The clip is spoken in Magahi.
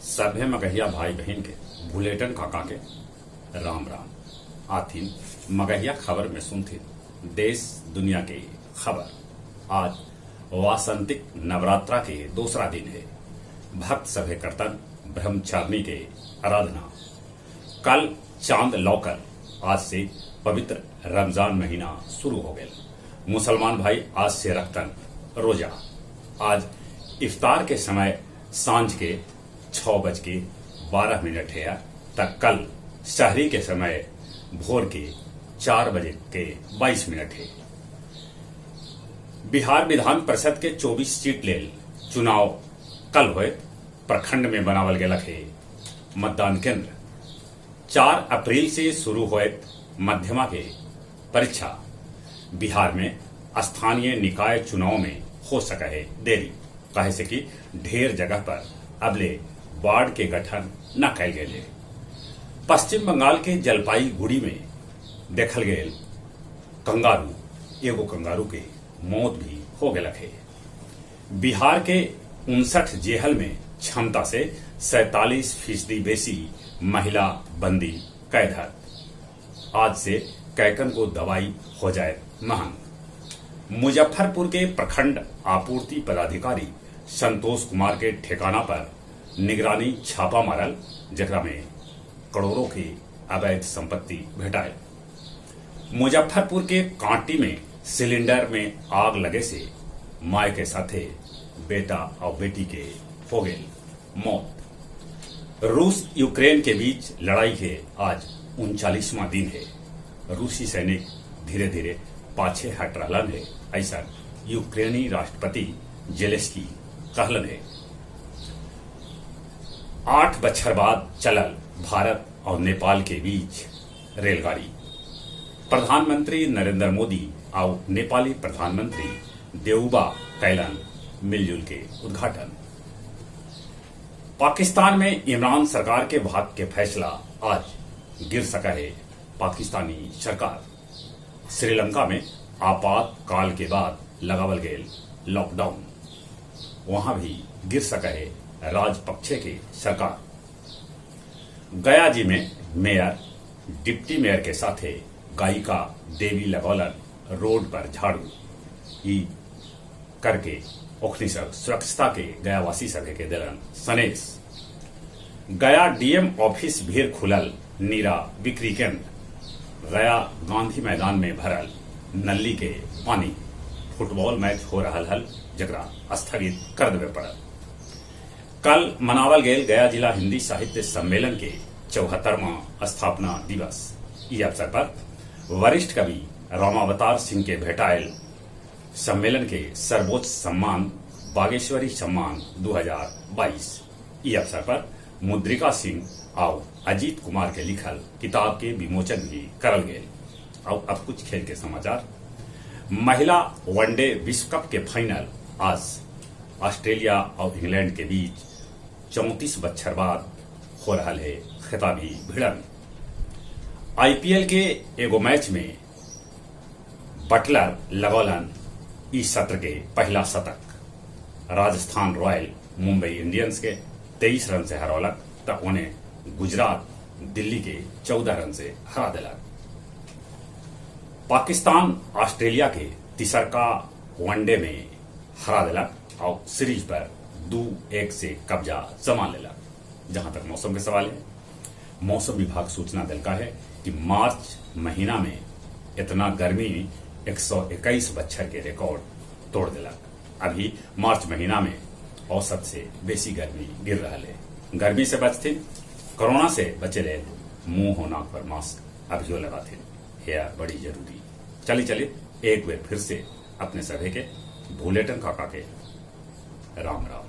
सभे मगहिया भाई बहिन के भुलेटन काका के राम राम। आथिन मगहिया खबर में सुनथिन देश दुनिया के खबर। आज वासंतिक नवरात्रा के दूसरा दिन है। भक्त सभे करतन ब्रह्मचारिणी के आराधना। कल चांद लौकल, आज से पवित्र रमजान महीना शुरू हो गया। मुसलमान भाई आज से रखतन रोजा। आज इफ्तार के समय सांझ के 6:12 है तक कल शहरी के समय भोर के 4:22 है। बिहार विधान परिषद के 24 सीट लेल चुनाव कल होए। प्रखंड में बनावल गेलक है मतदान केंद्र। 4 अप्रैल से शुरू होए मध्यमा के परीक्षा। बिहार में स्थानीय निकाय चुनाव में हो सका है देरी, काहे से कि ढेर जगह पर अबले वार्ड के गठन न कैल गेल है। पश्चिम बंगाल के जलपाईगुड़ी में देखल गेल कंगारू, एगो कंगारू के मौत भी हो गेलक है। बिहार के 59 जेहल में क्षमता से 47% बेसी महिला बंदी कैद है। आज से कैकन को दवाई हो जाए महंग। मुजफ्फरपुर के प्रखंड आपूर्ति पदाधिकारी संतोष कुमार के ठिकाना पर निगरानी छापा मारल, जेकरा में करोड़ों की अवैध संपत्ति भेटायल। मुजफ्फरपुर के कांटी में सिलेंडर में आग लगे से माय के साथे बेटा और बेटी के हो गई मौत। रूस यूक्रेन के बीच लड़ाई के आज 39वां दिन है। रूसी सैनिक धीरे धीरे पाछे हट रहलन है, ऐसा यूक्रेनी राष्ट्रपति जेलेंस्की कहलन है। 8 बछर बाद चलल भारत और नेपाल के बीच रेलगाड़ी। प्रधानमंत्री नरेंद्र मोदी और नेपाली प्रधानमंत्री देउबा कैलन मिलजुल के उद्घाटन। पाकिस्तान में इमरान सरकार के भाग के फैसला, आज गिर सका है पाकिस्तानी सरकार। श्रीलंका में आपातकाल के बाद लगावल गेल लॉकडाउन, वहां भी गिर सका है राजपक्षे के सरकार। गया जी में मेयर डिप्टी मेयर के साथे गायिका देवी लगौलन रोड पर झाड़ू ई करके ओखनी सब स्वच्छता के गयावासी सभे के दिलन सनेश। गया डीएम ऑफिस भीड़ खुलल नीरा बिक्री केंद्र। गया गांधी मैदान में भरल नल्ली के पानी, फुटबॉल मैच हो रहा हल जकरा स्थगित कर देवे पड़ल। कल मनावल गेल गया जिला हिंदी साहित्य सम्मेलन के 74वां स्थापना दिवस। ई अवसर पर वरिष्ठ कवि रामावतार सिंह के भेटायल सम्मेलन के सर्वोच्च सम्मान बागेश्वरी सम्मान 2022। ई अवसर पर मुद्रिका सिंह और अजीत कुमार के लिखल किताब के विमोचन भी करल गेल। और अब कुछ खेल के समाचार। महिला वनडे विश्व कप के फाइनल आज ऑस्ट्रेलिया और इंग्लैंड के बीच 34 बच्छर बाद हो रहा है खिताबी भिड़ंत। आईपीएल के एगो मैच में बटलर लगौलन इस सत्र के पहला शतक। राजस्थान रॉयल मुंबई इंडियंस के 23 रन से हरौलक त उन्हें गुजरात दिल्ली के 14 रन से हरा दिलक। पाकिस्तान ऑस्ट्रेलिया के तिसरका वनडे में हरा दिलक और सीरीज पर 2-1 से कब्जा जमा लेलक। जहां तक मौसम के सवाल है, मौसम विभाग सूचना दिलका है कि मार्च महीना में इतना गर्मी 121 बच्छर के रिकॉर्ड तोड़ दिलक। अभी मार्च महीना में औसत से बेसी गर्मी गिर रहा है। गर्मी से बचथिन, कोरोना से बचे ले मुंह हो नाक पर मास्क अभियो लगाथिन है, बड़ी जरूरी। चली चली एक बार फिर से अपने सभी के भूलेटन काका के राम राम।